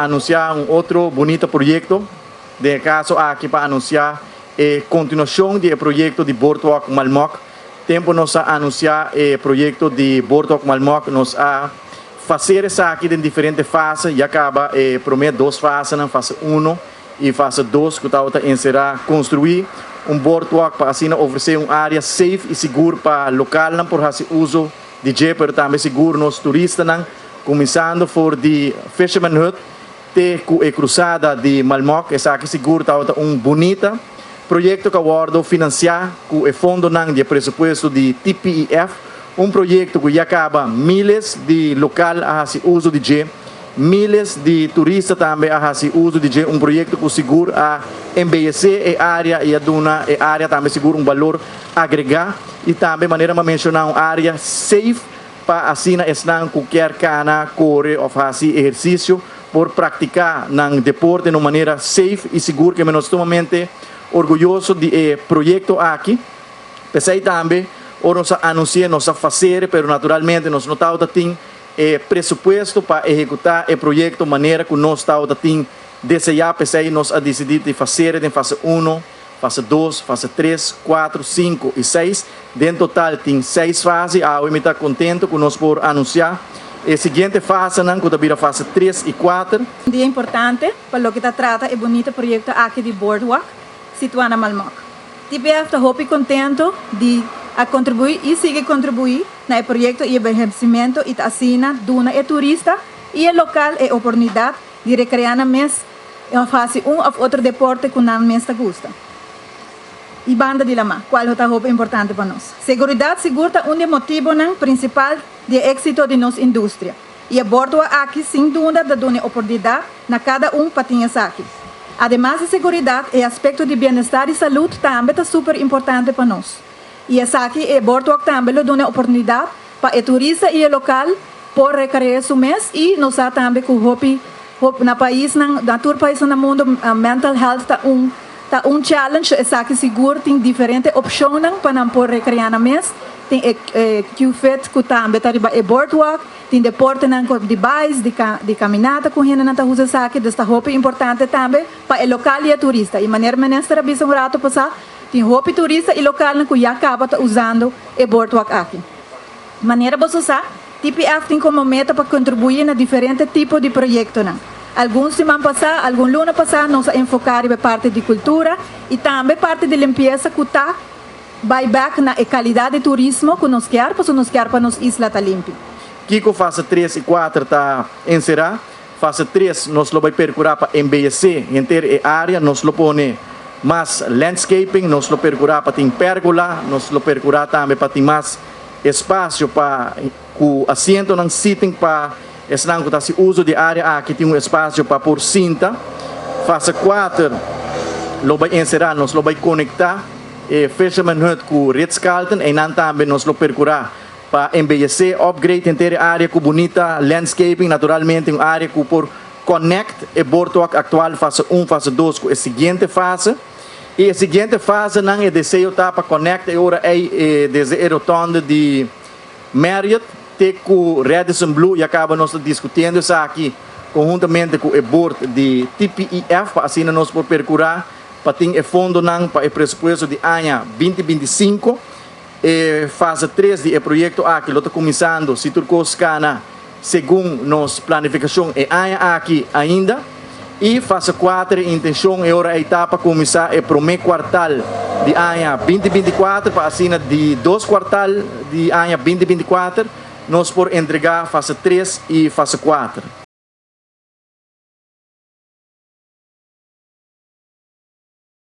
Anunsiá un otro bunita proyekto, den e kaso aki pa anunsiá e kontinuashon di e proyekto di Boardwalk Malmok. Tempu nos a anunsiá e proyekto di Boardwalk Malmok nos a faser esaki den diferente fase, ya kaba e promé dos fasenan, fase uno i fase dos ku tabata enserá konstruí un boardwalk pa asina ofresé un área safe i sigur pa lokalnan por hasi uso di dje pero tambe sigur nos turistanan kuminsando for di Fisherman Hut te ku e krusada di Malmok. Esaki sigur tabata un bunita proyekto ku a wòrdu finansiá ku e fondonan di e presupuesto di TPEF, un proyekto ku ya kaba miles di lokal a hasi uso di dje, miles di turista tambe a hasi uso di dje, un proyekto ku sigur a embeyesé e área i a duna e área tambe sigur un balor agregá i tambe manera mi a menshoná un área safe pa asina esnan ku kier kana, kore òf hasi ehersisio por praktiká nan deporte na un manera safe i sigur. Ke nos sumamente orguyoso di e proyekto aki. P'esei tambe ora nos a anunsi'é nos a faser'e, pero naturalmente nos no tabata tin e presupuesto pa ehekutá e proyekto manera ku nos tabata tin deseá. P'esei nos a disidí di faser'e den fase uno, Fase dos, fase tres, kuater, sinku i seis. Den total tin seis fase. Awe mi ta kontentu ku nos por anunsiá e siguiente fasenan ku ta bira fase tres i kuater. Un dia importante pa loke ta trata e bunita proyekto aki di Boardwalk situá na Malmok. TPF ta hopi kontentu di a kontribuí i sigui kontribuí na e proyekto i e behemsimento i ta asina duna e turista i e lokal e oportunidat di rekreá nan mes Òf hasi un òf otro deporte ku nan mes ta gusta. I banda di lamá, kual lo ta hopi importante pa nos. Seguridat sigur ta un di e motibonan prinsipal di e éksito di nos industria. I e bòrdua aki sin duda ta duna e oportunidat na kada un pa tin esaki. Ademas di seguridat, e aspekto di bienestar i salud tambe ta super importante pa nos. I esaki e boardwalk tambe lo duna e oportunidat pa e turista i e lokal por rekre'é su mes i nos sa tambe ku hopi hopi na paisnan na tur paisnan na mundu mental health ta un ta un challenge esaki sigur tin diferente opshonnan pa nan por rekreá nan mes tin e e Q-fit ku tambe ta riba e boardwalk tin deportenan ku di bais di di kaminata ku hendenan ta usa esaki dus ta hopi importante tambe pa e lokal i e turista i manera minister a bisa un rato pasá tin hopi turista i lokalnan ku ya kaba ta usando e boardwalk aki. Manera boso sa, TPF tin komo meta pa kontribuí na diferente tipo di proyektonan. Algun siman pasá, algun luna pasá nos a enfoká riba e parti di kultura i tambe parti di limpiesa ku ta bai bèk na e kalidat di turismo ku nos kier pasobra nos kier pa nos isla ta limpi. Kiko fase tres i kuater ta enserá? Fase tres nos lo bai perkurá pa embeyesé henter e área, nos lo pone mas landscaping, nos lo perkurá pa tin pérgola, nos lo perkurá tambe pa tin mas espasio pa ku asientonan, seating, pa esnan ku ta hasi uso di e área aki tin un espasio pa por sinta. Fase kuater lo bai enserá, nos lo bai konektá e Fisherman Hut ku Ritz-Carlton, einan tambe nos lo perkurá Pa embeyesé, upgrade henter e área ku bunita landscaping, naturalmente un área ku por connect e boardwalk aktual fase un, fase dos ku e siguiente fase. I e siguiente fasenan e deseo ta pa connect e ora ei e desde e rotonde di Marriott te ku Radisson Blu. Ya kaba nos ta diskutiendo esaki konhuntamente ku e board di TPEF pa asina nos por perkurá pa tin e fondonan pa e presupuesto di aña 2025. E fase tres di e proyekto aki lo ta kuminsando si tur kos kana segun nos planifikashon e aña aki ainda. I fase kuater e intenshon e ora ei ta pa kuminsá e promé kuartal di aña 2024 pa asina di dos kuartal di aña 2024 nos por entregá fase tres i fase kuater.